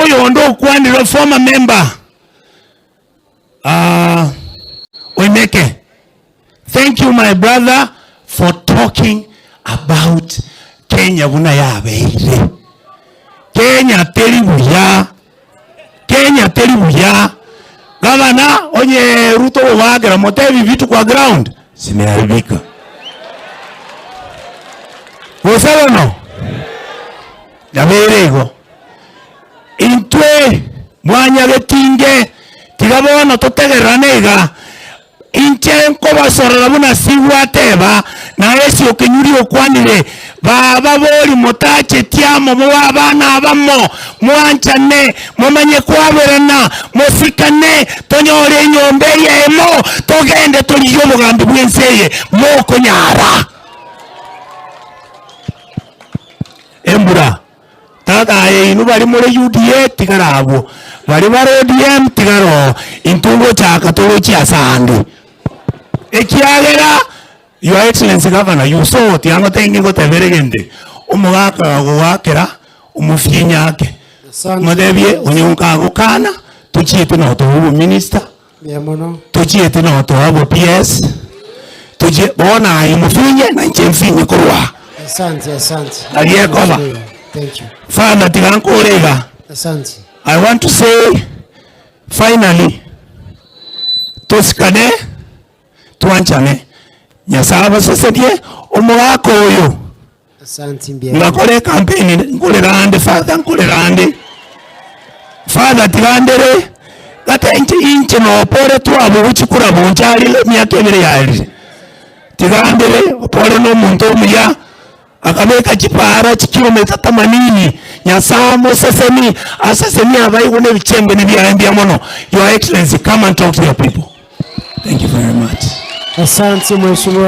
Oyonde okwanire former member ah, Oimeke. Thank you my brother for talking about Kenya buna yabeire. Kenya teri buya. Kenya teri buya. Gavana onye Ruto gogakera motebi vitu kwa ground zimeharibika. Gose bono yabeire igo. Intwe mwanyagetinge tiga bono totegererane iga. Inche nkobasorora buna sigwateba, na ase okenyuri okwanire, Baba bori motacheti amo mobe abana abamo, mwanchane, momanye kwaberana, mosikane, tonyore enyomba eyemo, togende torigie obogambi bw'ense eye, mokonyara. Embura. Tata aye inwe baria more UDA tigara abwo, baria bare ODM tigara oo, intwe ngochaka torochie ase ande. Ekiagera Your Excellency Governor, you saw tiga ngotebi ngigotebera egento eke, omogaka gagoakera omofienyi ake, Asante. motebie onye nkagokana tochiete notoa obominister, Mbuya mono. tochiete notoa obo PS, tochie bono aye mofinye na inche mfinye korwa aa. Asante, asante. Aria ekoba. Thank you. Father tiga nkore iga. Asante. I want to say finally tosikane twanchane Nyasaye abaseserie omogaka oyo Asante mbuya mono. ngakora ecampaign nkorera ande father nkorera ande father tiga ndere gata inche inche nopore twabwo chikura boncharile emiaka ebere yaerire Tiga mbere opore nomonto omuya, akabeka chipaara chikilomita themanini. Nyasae amosesenie, asesenie abaigwa na ebichengene biaye mbuya mono. Your Excellency, come and talk to your people. Thank you very much. Asante mheshimiwa.